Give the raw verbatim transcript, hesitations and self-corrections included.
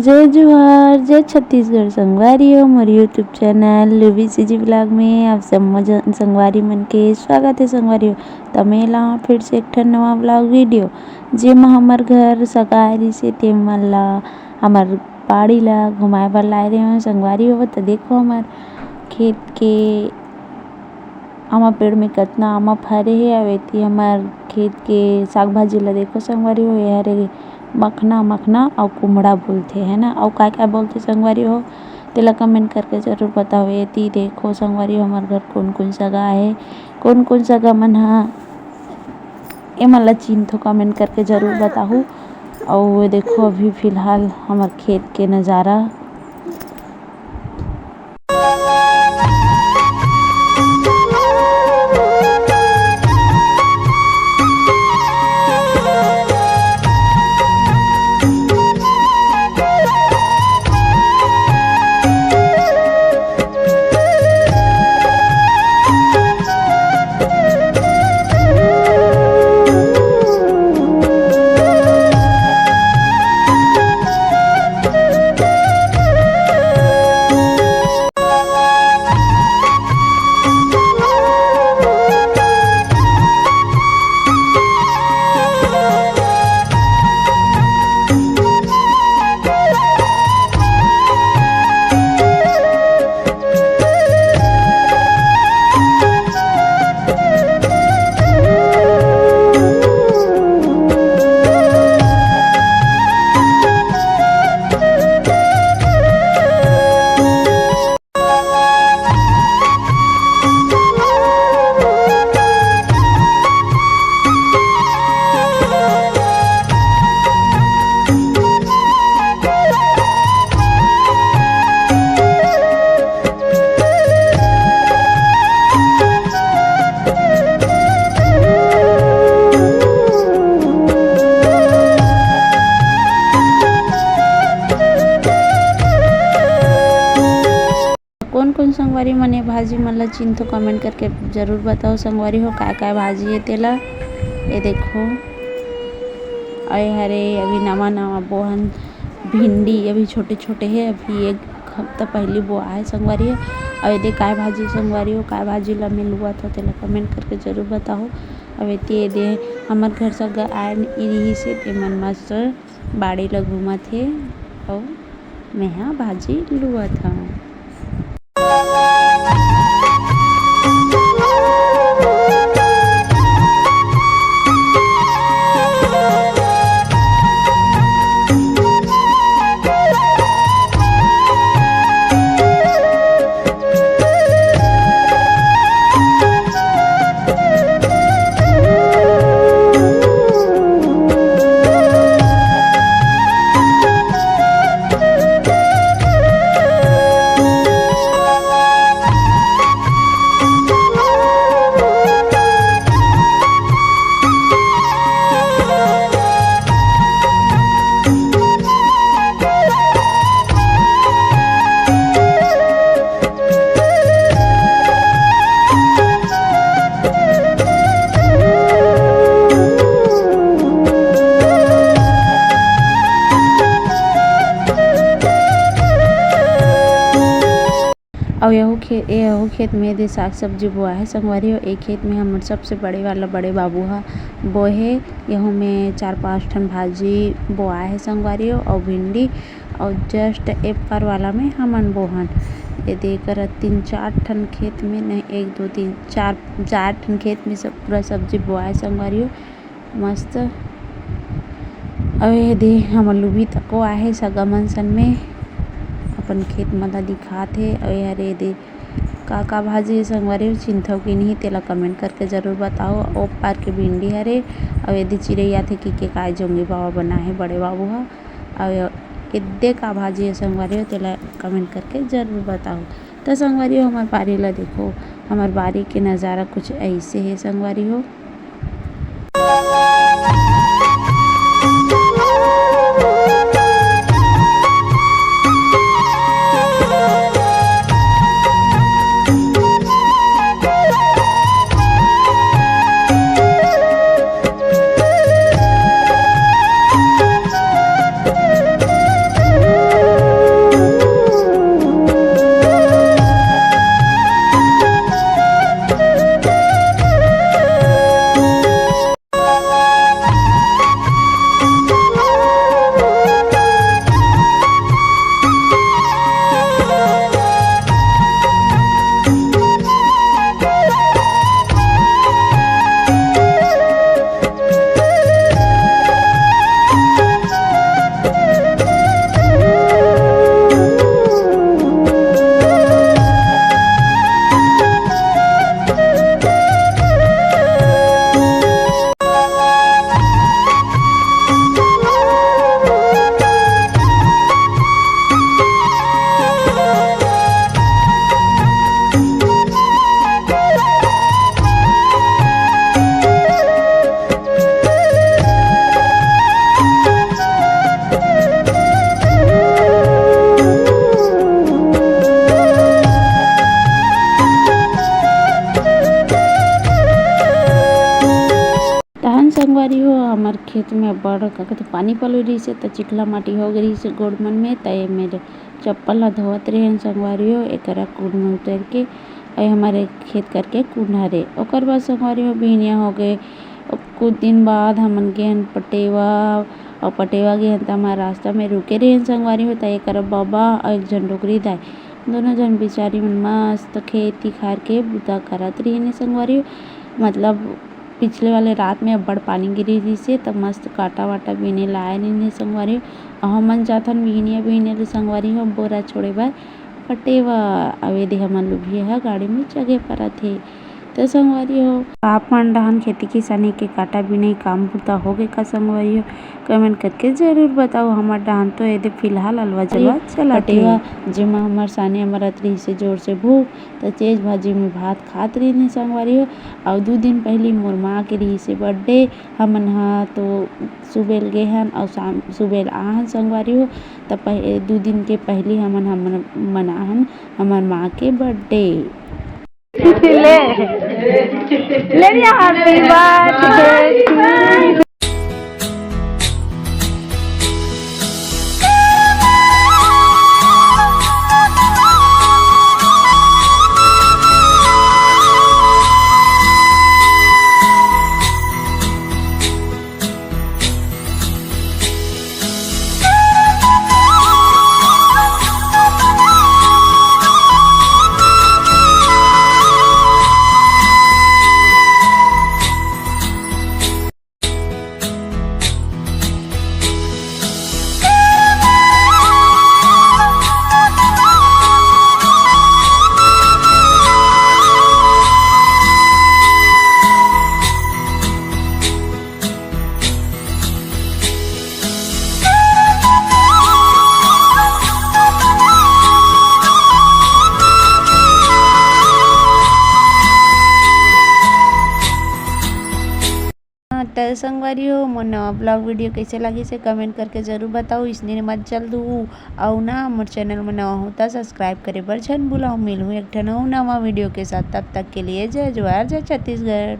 जय जोहार, जय छत्तीसगढ़ संगवारी हो। मोर YouTube चैनल लुबी सीजी ब्लॉग में आप सब मजा-, संगवारी मन के स्वागत है संगवारी हो। त मैं ला फिर से एक ठन नवा ब्लॉग वीडियो, जेमा हमर घर सगाय रिहिसे ते मन ला हमर बाड़ी ला घुमाए बर लाए रहे हो संगवारी हो। त देखो हमर खेत के आमा पेड़ में कतना आमा फरे हे, अउ एती हमर खेत के साग भाजी ला देखो संगवारी हो, ये हरे मखना, मखना अउ कुमड़ा बोलथे, है ना, अउ काय काय बोलथे संगवारी हो, तेला कमेंट करके जरूर बताओ। एती देखो संगवारी हो, हमर घर कोन कोन सगा हे, कोन कोन सगा मन ह एमन ला चिन्हथो, कमेंट करके जरूर बताहू। अउ ये देखो अभी फिलहाल हमर खेत के नजारा। कोन कोन संगवारी मन ये भाजी मन ला चिन्हथो, कमेंट करके जरूर बताओ संगवारी हो, काय काय भाजी हे तेला। ये देखो, अउ ये हरे अभी नवा नवा बोहन भिंडी, अभी छोटे छोटे हे, अभी एक हफ्ता पहली बोआ हे संगवारी हो। अउ ये दे काय भाजी संगवारी हो, काय भाजी ला मैं लुवत हो तेला कमेंट करके जरूर बताओ। अउ एती ये दे हमर घर सगा आए रिहिसे, तेमन मस्त बाड़ी ल घूमत हे अउ मेहा भाजी लुवत हंव। अउ यहू खे-, ए यहू खेत में दे साग सब्जी बोआ हे संगवारी हो। ए खेत में हमर सबसे बड़े वाला बड़े बाबू ह बोए हे। यहू में चार पांच ठन भाजी बोआ हे संगवारी हो, अउ भिंडी, अउ just ए पार वाला में हमन बोहन। ये दे कर तीन चार ठन खेत में, नहीं, एक, दो, तीन, चार, चार ठन खेत में सब पूरा सब्जी बोआ हे संगवारी हो। मस्त। अउ ये दे हमर लुबी तको आहे सगा मन सन में, अपन खेत मन ला दिखात हे। अउ ये हरे दे का का भाजी हे संगवारी हो, चिन्हथव कि नहीं, तेला कमेंट करके जरूर बताओ। ओ पार के भिंडी हरे, अउ ये दे चिरई आथे कि के काय जोंगी बाबा बनाए हे बड़े बाबू ह। अउ ये दे का भाजी हे संगवारी हो, तेला कमेंट करके जरूर बताओ। त संगवारी हो, हमर बारी ला देखो, हमर बारी के नजारा कुछ ऐसे हे संगवारी हो। में अब्बड़ का कथे पानी पलो रहिसे, त चिखला माटी हो गे रहिसे गोड़ मन में, त ए मेरे चप्पल ला धोवत रहेन संगवारी हो, एकरा कूद में उतर के, अउ हमर खेत करके कूद हरे। ओकर बाद संगवारी हो बिहनिया हो गे, कुछ दिन बाद हमन गेन पटेवा, अउ पटेवा गेन त हमर रास्ता में रुके रहेन संगवारी हो, त एकर बाबा अउ एक झन डोकरी दाई, दोनों झन बिचारी मन मस्त खेती खार के बुता करत रहिन संगवारी हो। मतलब पिछले वाले रात में अब्बड़ पानी गिरी रहिसे, त मस्त काटा वाटा बीने लाए रहिन संगवारी हो। अउ हमन जाथन बिहनिया बिहनिया ले संगवारी हो बोरा छोड़े बर पटेवा। अउ एदे हमन लुभिया ह गाड़ी में चघे परत हे। त संगवारी हो, आप मन डहान खेती किसानी के काटा बिनई काम बुता हो गे का संगवारी हो? कमेंट करके जरूर बताओ। हमर डहान तो एदे फिलहाल अलवा जलवा चलत हे। पटेवा, जेमा हमर साने मरत रहिसे जोर से भूख, त चेज भाजी में भात खात रहिन संगवारी हो। अउ दू दिन पहिली मोर माँ के रहिसे बर्थडे, हमन ह तो सुबेल गे हन अउ शाम सुबेल आ हन संगवारी हो। त पह-, दू दिन के पहिली हमन ह मन-, मना हन हमर माँ के बर्थडे। ले, ले रिया, happy birthday to you। हाँ, त संगवारी हो, मोर नवा vlog video कइसे लागिस हे, comment करके जरूर बताओ। इसने मत चल दू, अउ ना मोर channel में नवा हो त subscribe करे बर झन भूलव। मिलहूँ एक ठन अउ नवा video के साथ, तब तक के लिए जय जोहार, जय छत्तीसगढ़।